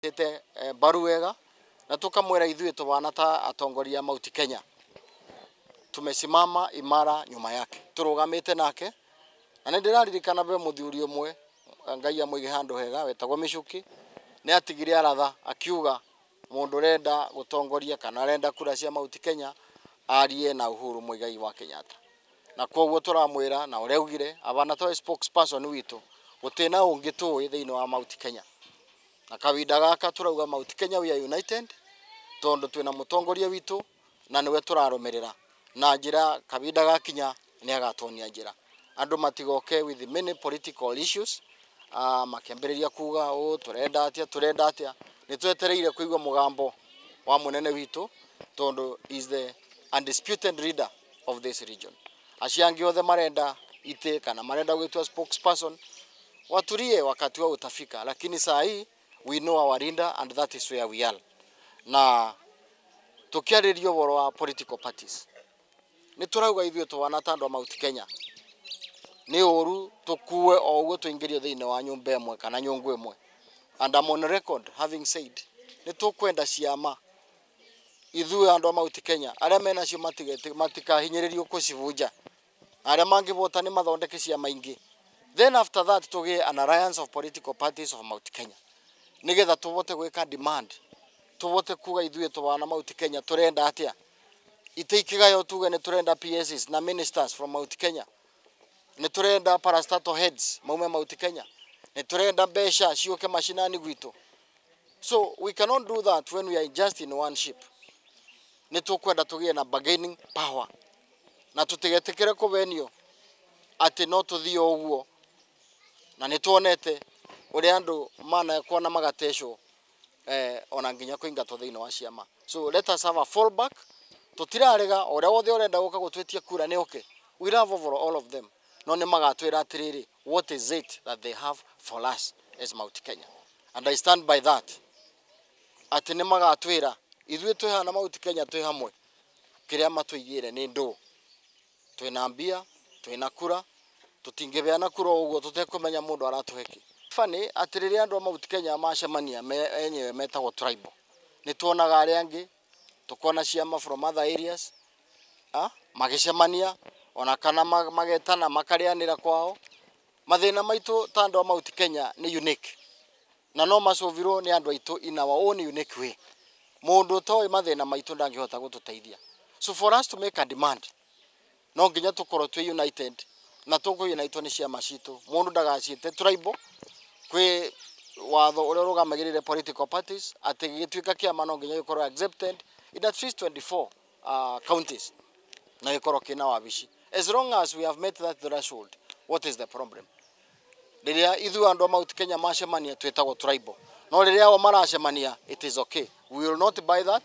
Tete mbaru wega na tukamwira ithuĩ tũbana ta atongoria a Mount Kenya tumesimama imara nyuma yake, tũrũgamĩte nake. Na nĩ ndĩraririkana be mũthuri ũmwe, Ngai amũige handũ hega, wetagwo Michuki, nĩ atigire aratha akiuga mũndũ ũrenda gũtongoria kana arenda kura cia Mount Kenya arie na Uhuru Muigai wa Kenyatta. Na koguo tũramwĩra na ũrĩa augire abana towe spokesperson witũ, gũtĩ na ũngĩ tũĩ thĩinĩ wa Mount Kenya. Na kawinda gaka tũrauga Mount Kenya we are united, tondũ twĩna mũtongoria witũ na nĩwe tũrarũmĩrĩra na njĩra. Kawinda gakinya nĩ agatonia njĩra. Andũ matigoke with many political issues, makĩambĩrĩria kuga ũ tũrenda atĩa, tũrenda atĩa. Nĩ twetereire kũigua mũgambo wa mũnene witũ, tondũ is the undisputed leader of this region. Acio angĩ othe marenda itĩ kana marenda gwĩtua spokesperson waturie, wakati wao utafika, lakini saa hii we know our leader and that is where we are. Na tukiarĩria ũhoro wa political parties, nĩ tũrauga ithuĩ tũhana ta andũ a Mount Kenya nĩ ũru tũkue o ũguo tũingĩrio thĩinĩ wa nyũmba ĩmwe kana nyũngũ ĩmwe. And I'm on record having said nĩ tũkwenda ciama ithuĩ andũ a Mount Kenya arĩa menacio matikahinyĩrĩrio kũcibunja, arĩa mangĩbota nĩ mathondeke ciama ingĩ. Then after that tũgĩe an alliance of political parties of Mount Kenya, nĩgetha tũvote gwĩka demand, tũvote kuga ithuĩ tũhana Mount Kenya tũrenda atĩa. Itĩ ikĩgayo tuge nĩ tũrenda PSs na ministers from Mount Kenya, nĩ tũrenda parastatal heads maume Mount Kenya, nĩ tũrenda mbeca ciũke macinani gwitũ. So we cannot do that when we are just in one ship. Nĩ tũkwenda tũgĩe na bargaining power na tũtigetĩkĩre kũvenio atĩ no tũthiĩ o ũguo. Na nĩ tuonete ũrĩa andũ manekwo na magatecwo, ona nginya kũingatwo thĩinĩ wa ciama. So let us have a fallback. Tũtirarega ũrĩa wothe ũrenda gũka gũtwĩtia kura nĩ oke, we love over all of them, no nĩ magatwĩra atĩrĩrĩ, what is it that they have for us as Mount Kenya? And I stand by that, atĩ nĩ magatwĩra ithuĩ twĩ haha na Mount Kenya twĩ hamwe, kĩrĩa matũigĩre nĩ ndũ. Twĩna mbia, twĩna kura, tũtingĩbeana kura o ũguo tũtekũmenya mũndũ aratũhe kĩ. Funny atĩ rĩrĩa andũ a Mount Kenya macemania me enyewe metagwo tribal, nĩ tuonaga arĩa angĩ, tũkona ciama from other areas magĩcemania ona kana magetana makarĩanĩra kwao. Mathĩna maitũ ta andũ a Mount Kenya nĩ unique na no macovirwo nĩ andũ aitũ in our own unique way. Mũndũ ũtoĩ mathĩna maitũ ndangĩhota gũtũteithia. So for us to make a demand, no nginya tũkorwo twĩ united, na tũkũ-unite nĩ ciama citũ. Mũndũ ndagaciĩte tribal. Kwĩ watho ũrĩa ũrũgamagĩrĩre political parties atĩ gĩgĩtuĩka kĩama no nginya gĩkorwo accepted in at least 24 counties na gĩkorwo kĩna wabici. As long as we have met that threshold, what is the problem? Rĩrĩa ithuĩ andũ a Mount Kenya macemania twĩtagwo tribal, no rĩrĩa o maracemania it is okay. We will not buy that.